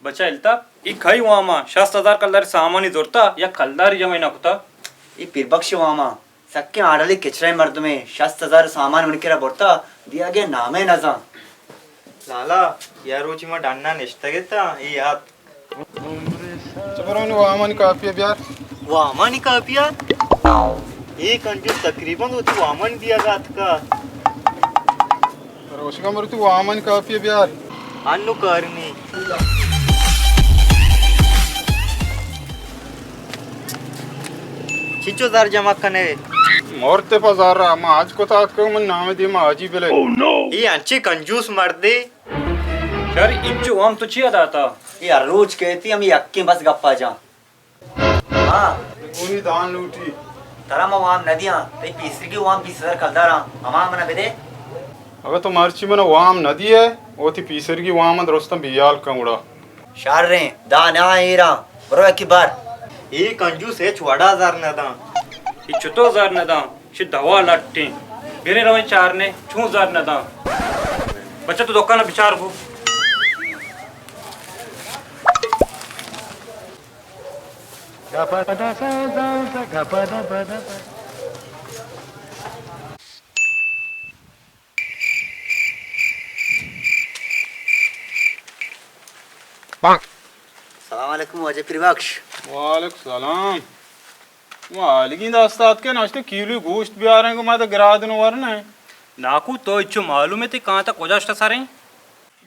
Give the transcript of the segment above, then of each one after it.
بچا الطاف، ای کئی وام ءَ؟ شست ہزار کلدار سامانی زرتا، یک کلداری جمع نہ کتا۔ ای پیربخش وام ءَ، سکیں آڈلی کچرائیں مردمے، شست ہزار سامان منی کرا برتا، دیاگے نامے نزان۔ لالا، یا روچی ما ڈنا نشتگ اتاں، ای آت۔ چہ برونی وامانی کاپی ءَ بیار۔ وامانی کاپی ءَ؟ اے کنجوس تقریباً وتی وامانی دیگ ءَ اتکا۔ روشگا مرو، تو وامانی کاپی ءَ بیار۔ انو کارنی۔ چنچو زر جمع کنے؟ مرتے پہ زر ءَ، ما حج کتا اتکگ، من نام دیما حاجی بلے۔ اے انچیں کنجوس مردے۔ شر، انچو وام تو چیا داتا؟ اے ہر روچ کہتی ہم یکیں بس گپا جان۔ ہاں۔ گونی دان لوٹی۔ ترا ما وام نہ دیاں، تئی پیسرگی وام بیست ہزار کلدار آں، ہما منا بدے۔ اگہ تو مرچی منا وام نہ دیئے، وتی پیسرگی وام درستاں بیال کن گڑا۔ شریں، دان آں ایراں، برو یکی بر۔ اے کنجوس ہچ وڑا زر نہ داں۔ اے چتو زر نہ داں؟ چہ دوا لٹیں۔ برے رویں چارنے، چون زر نہ داں۔ بچہ تو دکان بچار بو۔ سلام علیکم واجہ پیر بخش۔ وعلیکم سلام۔ ما آلگیں دست آتکے نشتے کیلوی گوشت بیاریں گو ما دا گرادن ورنے۔ ناکو تو اچو معلوم ہے تی کانتا کجاشتا سریں؟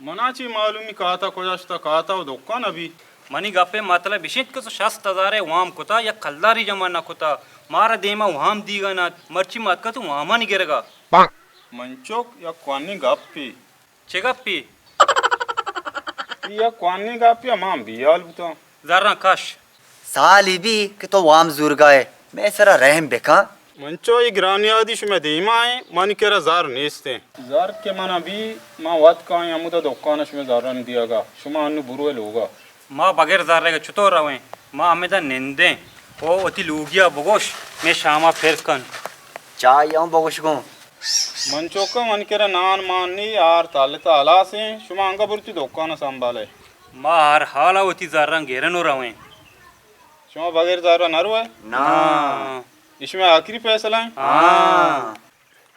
منا چی معلومی کاتا کجا شتا، کاتا و دکان ابی۔ منی گپے مطلب اش انت کہ تو شست ہزار ء وام کتا، یک کلداری جمع نہ کتا، مارا دیما وام دیگا نہ ات، مرچی ما اتکا تو وامانی گرگا۔ من چک یک کوانی گپی۔ چے گپی؟ یک کوانی گپی، ہما بیال بوتاں۔ زراں کش۔ سالی بی کہ تو وام زورگائے، مئے سرا رحم بکن۔ من چو اے گرانیادی شمئے دیما ایں، منی کرا زر نیستیں۔ زر کہ منا بی، ما وت کائیں ہمودا دکانا شمئے زرانی دیگا۔ شما انو بروئے لوگا۔ ما بغیر زرگا چطور رویں؟ ما ہمدا نندیں۔ او وتی لوگیا بگوش، مئے شاما پر کن۔ چائی ہم بگوش گوں۔ من چوکا منی کرا نان مان نی، آر تالتا ہلاسیں۔ شما انگا برتی دکانا سنبھالے۔ ما ہر حالا وتی زراں گرن و رویں۔ شما بغیر زارا نہ روئے؟ ناں۔ اے شمئے آخری فیصلہ ایں؟ ہاں۔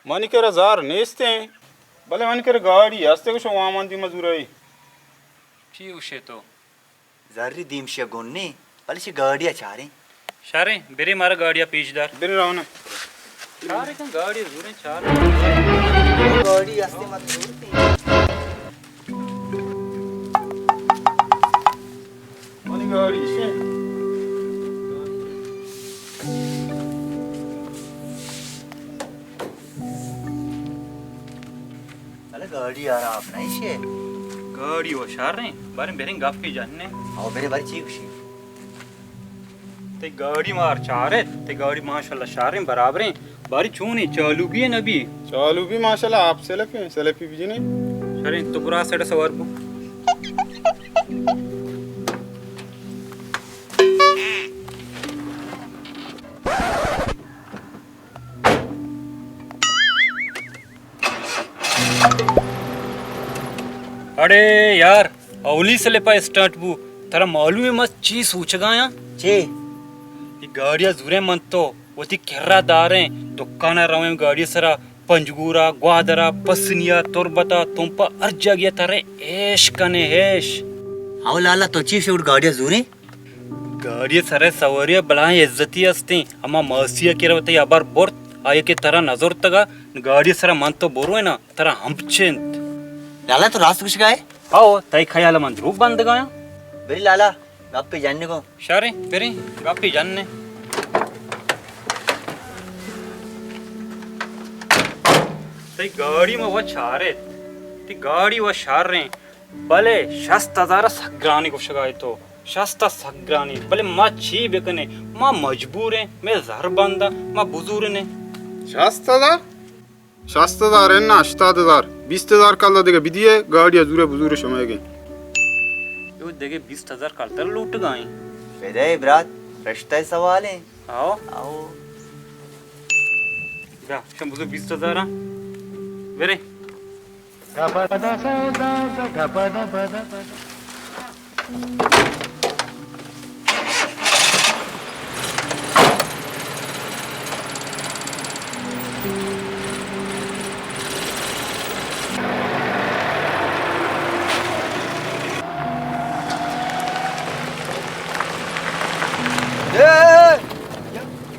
منی کرا زار نیستیں، بلے منی کرا گاڑی ہستے کہ شما واماں دیما زورئے۔ چی گوشے تو؟ زری دیمشیا گون نی، بلے چہ گاڑیا چاریں۔ شریں، برے مارا گاڑیا پیش دار۔ برے رونا۔ چارے کن گاڑی زوریں چار۔ گاڑی ہستے مت زورتے۔ منی گاڑی شے۔ بلے گاڑی ہراب نہ شے۔ گاڑی و شریں، باریں بریں گپی جنیں۔ او برے باریں چی گوشی؟ تئی گاڑی مار چارت، تئی گاڑی ماشاءاللہ شریں برابریں، باری چونیں چالو بی نہ بی؟ چالو بی ماشاءاللہ، آپ سلفیں، سلفی بجنیں۔ شریں، تو برا سیٹ سوار بو۔ اڑے یار، اولی سلپا اسٹارٹ بو، ترا معلوم ہے ما چی سوچگایاں؟ چی؟ اے گاڑیا زوریں من تو، وتی کرا داریں، دکانا رویں گاڑی سرا، پنجگورا، گوادرا، پسنیا، تربتا، تمپا، ہر جاگیا ترے ایش کنے ایش۔ ہاو لالا، تو چی شوڑ گاڑیا زوریں؟ گاڑی سرا سواری ء بلاہیں عزتی استیں۔ ہما ماسی ء کرا وتی ہبر برت، آئی کہ ترا نہ زرتگ ء، گاڑی سرا من تو بروئے نا، ترا ہمپچ انت۔ لالا، تو راست گوشگا ئے؟ ہو، تئی خیال ء من دروگ بندگایاں۔ بری لالا، گپے جنگوں۔ شریں، بریں، گپے جنیں۔ تئی گاڑی ما و چارت، تئی گاڑی و شریں۔ بلے شست ہزار ء سک گرانی گوشگا ئے تو، شست ء سک گرانی، بلے ما چی بکنیں؟ ما مجبوریں، مئے زر بند ء، ما بزورنیں۔ شست ہزار؟ شست ہزار اناں، ہشتاد ہزار، بیست ہزار کلدار دگہ بدیے، گاڑی ء زورے بزورے شمئیگیں۔ یو دگہ بیست ہزار کلدار لوٹگائیں۔ بدئے برات، رشتہ ء سوالیں۔ آؤ۔ آؤ۔ بیا، شم بزور بیست ہزار آں۔ برے۔ اے،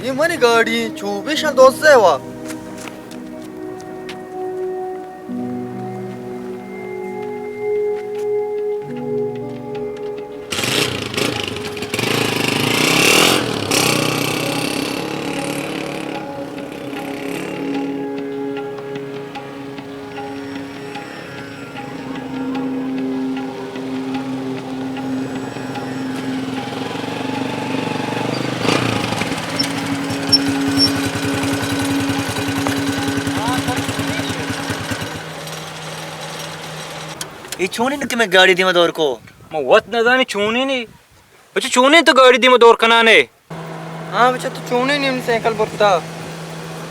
اے منی گاڑی، چو بشن دوست وا۔ اے چونیں کہ مئے گاڑی دیما دور کو؟ من وت نزانی چونیں نی۔ بچہ چونیں تو گاڑی دیما دور کنانے؟ ہاں بچہ، تو چونیں نی منی سائیکل برتا؟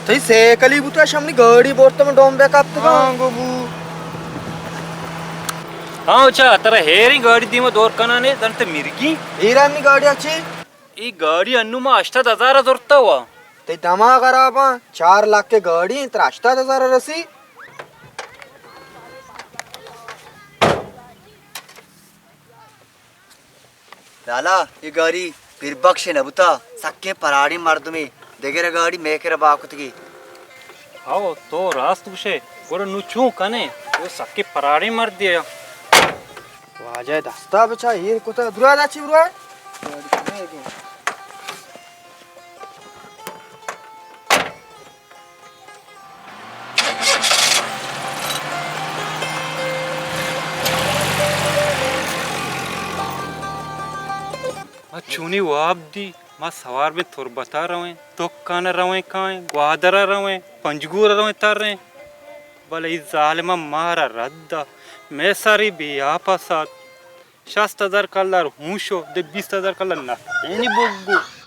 تئی سائیکل ہی بوتا، شمنی گاڑی برتا، من ڈوم بے کپتگا۔ ہاں گو بو۔ ہاں بچہ، ترا ہیریں گاڑی دیما دور کنانے، زن تو مرگی۔ ہیرا منی گاڑی اچے؟ ای گاڑی انو ما ہشتاد ہزار زرتا وا۔ تئی دماغ خراباں، چار لاکھ کے گاڑی انت، ترا ہشتاد ہزار رسی؟ لالا، یہ گاڑی پیر بخش نہ بوتا، سکیں پراڑیں مردمے، دگرے گاڑی میکر با کتگی۔ ہاو، تو راست گوشے، گڑا نو چون کنے؟ وہ سکیں پراڑیں مردے۔ واجہ دستا بچا ایر کتا، درا دا چی بروا؟ ما چونی واب دی، ما سوار بیں تربتا رویں، دکان رویں کائیں، گوادرا رویں، پنجگور رویں تریں، بلے ای ظالما مارا رد دا، مئے سری بے آپا سات۔ شست ہزار کلدار ہوں شو، دے بیست ہزار کلدار نقدینی بگو۔